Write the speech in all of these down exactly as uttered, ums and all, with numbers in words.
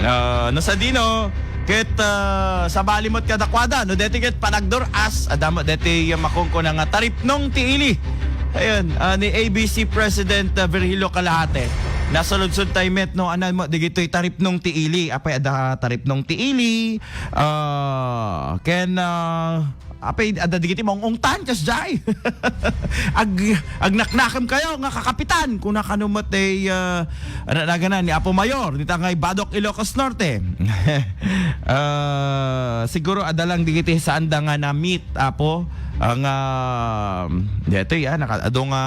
Ah, no sadino, ket, ah, sabali met kadakuada, no deti ket panagdur-as, adda met deti makungkuna nga taripnong ti ili. Ayun, ah, ni A B C President, ah, Virgilio Kalahate. Nasaludsod tayo met, no, anan mo, digitoy taripnong ti ili. Apay, adda taripnong ti ili. Ah, ken, ah, apay, adda digiti maung-ungtan, kasjay. Ag-, agnaknakemkayo nga kakapitan, kuna kano met, eh, ah, Ano na gana ni Apo Mayor, dita ngay Badoc, Ilocos Norte. Ah, siguro adda lang digiti saanda nga na-meet, Apo, ang, ah, dito ya, naka-, adu nga,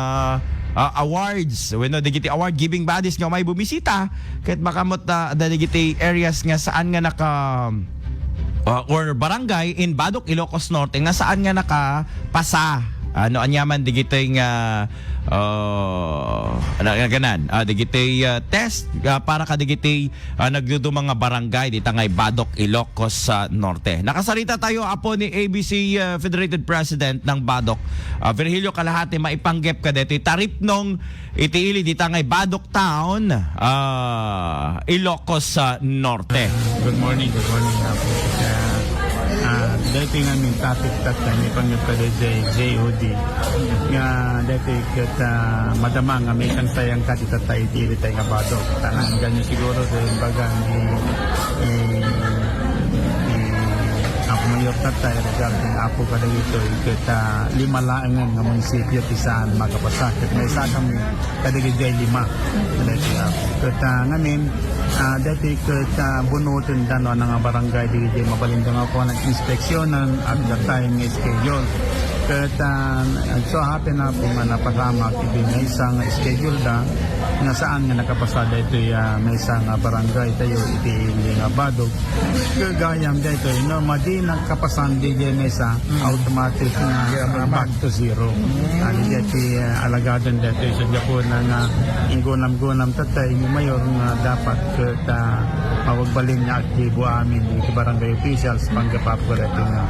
ah, awards, wenno digiti award giving bodies nga may bumisita, ket makamot na adda digiti areas nga saan nga naka, ah, or barangay in Badoc, Ilocos Norte nga saan nga nakapasa. Ano, anyaman digiti nga, ah, ano, nga ganan, ah, digiti, ah, test, ah, para kadigiti, ah, nagduduma nga barangay dita ngay Badoc, Ilocos, ah, Norte. Nakasarita tayo, Apo, ni A B C, ah, Federated President ng Badoc, ah, Virgilio Kalahati, maipanggep kadeti taripnong iti ili dita ngay Badoc Town, ah, Ilocos, ah, Norte. Good morning, good morning, Apo. Kaya, ah, dahil nga aming topic that time, ipanggap ka dahil J O D. Nga, dahil ket, ah, madama nga may kansayang ka, di tatay, di ritay nga Badoc. Tanang ganyan siguro, dahil baga, ni, ni, ni Apo Mayor tatay, regarding Apo ka dahil ito, ket, ah, lima laengan nga munisipyo, ti saan makapasa. Ket may sa kami, kadagiti lima. Daytoy, ah, ket, ah, ngamin, ah, daytoy ket, ah, bunoten da no, nga barangay digiti mabalin da nga kuan inspeksyonan at the time nga schedule. Ket, ah, so happen na po nga napasamak iti maysa nga schedule da nga saan nga nakapasa daytoy, ah, maysa nga barangay tayo iti ili nga Badoc. Gagayam daytoy, no, madi nagkapasan di jay maysa, automatic nga back to zero. Ano jay ti, ah, alagadan daytoy sa Japon na nga inggunam-gunam tatay ni Mayor nga dapat ket, ah, mawagbalin nga aktibo amin di barangay officials panggapap ko daytoy nga,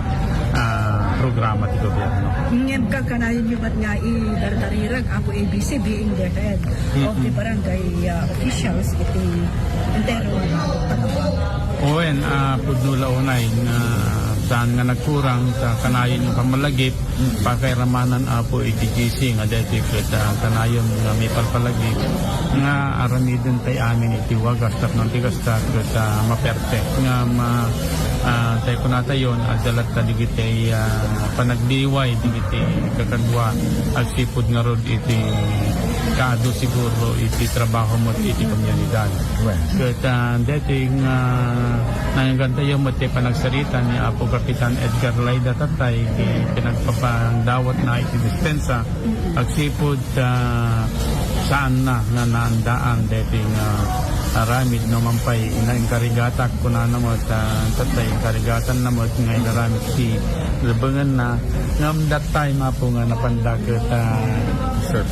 ah, programa ti gobyerno. Ngem kakanayon yu met nga idardarirag, Apo A B C, being the head of the barangay, ah, officials iti entero nga Wen, ah, pudno la unay nga saan nga nagkurang ta kanayon nga pamalagip, pakairamanan, Apo, iti G C nga daytoy ket, ah, kanayon nga may palpalagip nga aramiden tay amin iti wagas tapno ti kasta ket, ah, maperte nga ma-, ah, tay kunatayon, adda latta digitay, ah, panagbiway digiti kakadua agsipud ngarud iti kaadu siguro iti trabaho mo iti komunidad. Wen. Ket, ah, daytoy nga nangngegantayo met ti panagsarita ni Apo Kapitan Edgar Laida Tatay, ti pinagpapandawatna iti dispensa, agsipud, ah, saanna nga naandaan daytoy nga aramid no man pay ina-, inkarigatak, kunana met, ah, Tatay, inkarigatanna met nga inaramid ti rebengenna, ngem that time, Apo, nga napanda ket, ah,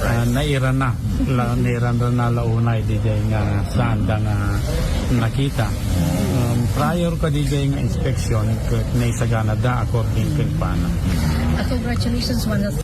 ah, nairana. La, nairanrana la unay diay nga saanda nga nakita. Um, prior kadi nga inspeksyon, ket naisaganada according ken pana. Ah, congratulations, one of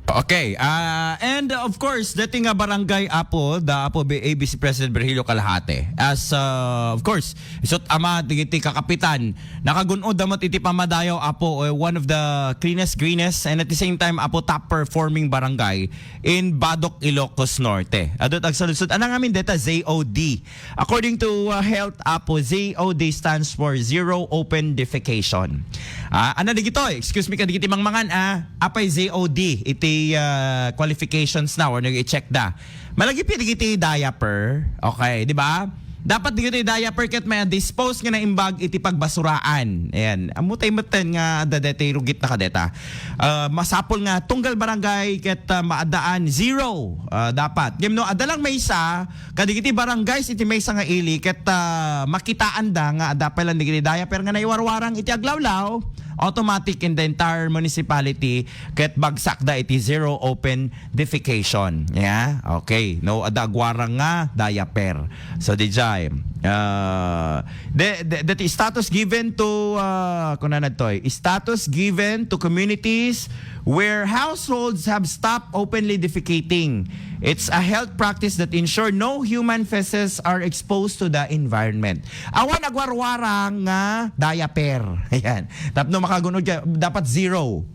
Okay, ah, and of course, dati nga barangay, Apo, da Apo B-, A B C President Virgilio Kalahate. As, ah, of course, isut ama, digiti kakapitan, nakagun-od da met iti pamadayaw, Apo, eh, one of the cleanest, greenest, and at the same time, Apo, top performing barangay in Badoc, Ilocos Norte. Adut agsaludsod, anang amin deta, Z O D. According to, uh, Health Apo, Z O D stands for Zero Open Defecation. Ah, ano digitoy? Excuse me, kadigiti mangmangan, ah, apay Z O D iti, ah, qualifications na or nag-i-check da. Malagip iti diaper. Okay, di ba? Dapat digiti diaper ket may dispose nga naimbag iti pagbasuraan. Ayan. Amo tay metten nga adda deti rugit na kadeta. Ah, masapul nga tunggal barangay ket, ah, maadaan zero. Ah, dapat. Ngem no, adda lang maysa, Kadagiti barangays iti maysa nga ili ket, ah, makitaanda nga adda pay lang dagiti diaper nga naiwarwarang iti aglawlaw, automatic in the entire municipality ket bagsakda iti zero open defecation. Yeah? Okay. No, adda agwarang nga diaper. So, dijay, ah, the, the, the status given to, ah, kunana ditoy, status given to communities where households have stopped openly defecating. It's a health practice that ensure no human feces are exposed to the environment. Awan agwarwarang nga diaper. Ayan. Tapno makagunod ka, dapat zero.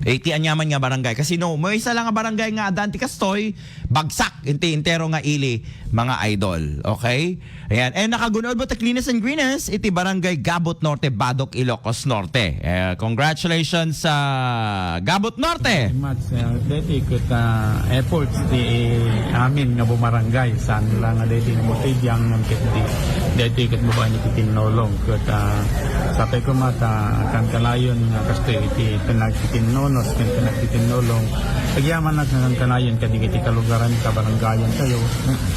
Iti aniaman nga barangay. Kasi no, may isa lang nga barangay nga addan ti kastoy, bagsak, inti entero nga ili, mga idol. Okay? Ayan. And nakagunod mo ta Cleanest and Greenest iti Barangay Gabot Norte, Badoc, Ilocos Norte. Eh, congratulations sa Gabot Norte. Much, uh, deti ket, uh, efforts ti amin nga bumarangay, saan lang nga deti nga motibyang ngem ket di, deti ket babaen iti tinnulong ket, uh, sapay koma ta kankanayon nga kastoy iti panagtitinnonos ken panagtitinulong. Agyamanak nga kankanayon kadagiti kalugaran, kabarangayan tayo.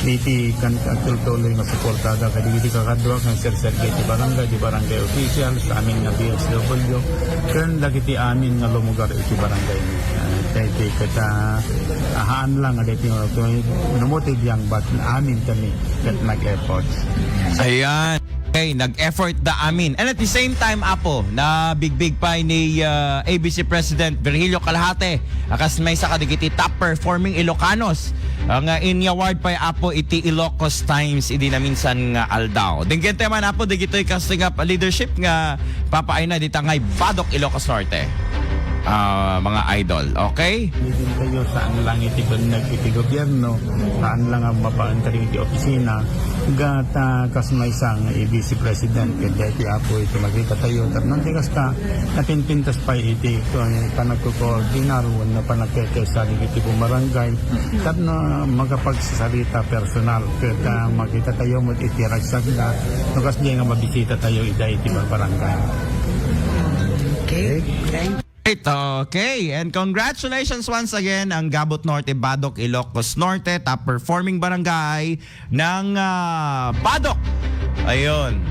Iti kan agtultuloy nga suportada kadagiti kakaduak nga serserbi iti barangay, di barangay officials, amin nga B S W, ken dagiti amin nga lumugar iti barangay. Ah, thank you. Ket, ah, ahaan lang nga deti nga numotibyang bat amin kami ket nag-efforts. Ayan. Okay, nag-effort da amin. And at the same time, Apo, nabigbig pay ni, ah, A B C President Virgilio Calahate, a kas maysa kadagiti top performing Ilocanos, ah, nga inyaward pay, Apo, iti Ilocos Times idi naminsan nga aldaw. Denggen tayo man, Apo, dagitoy kastoy nga leadership nga papaayna dita nga Badoc, Ilocos Norte. Ah, mga idol, okay? Denggen tayo, saan lang iti benneg iti gobyerno, saan lang nga mapaantaring iti opisina, ket, ah, kas maysa nga A B C President, ket daytoy, Apo, iti makita tayo. Tapno ti kasta, napinpintas pay iti, uh, panagko-coordinar wenno panagkekesa dagiti bumarangay. Tapno makapagsasalita personal, ket, ah, makita tayo met iti ragsakda, no kasdiay nga mabisita tayo ida iti barangay. Okay. Thank Right, okay. And congratulations once again, ang Gabot Norte, Badoc, Ilocos Norte, top performing barangay ng, ah, Badoc. Ayun.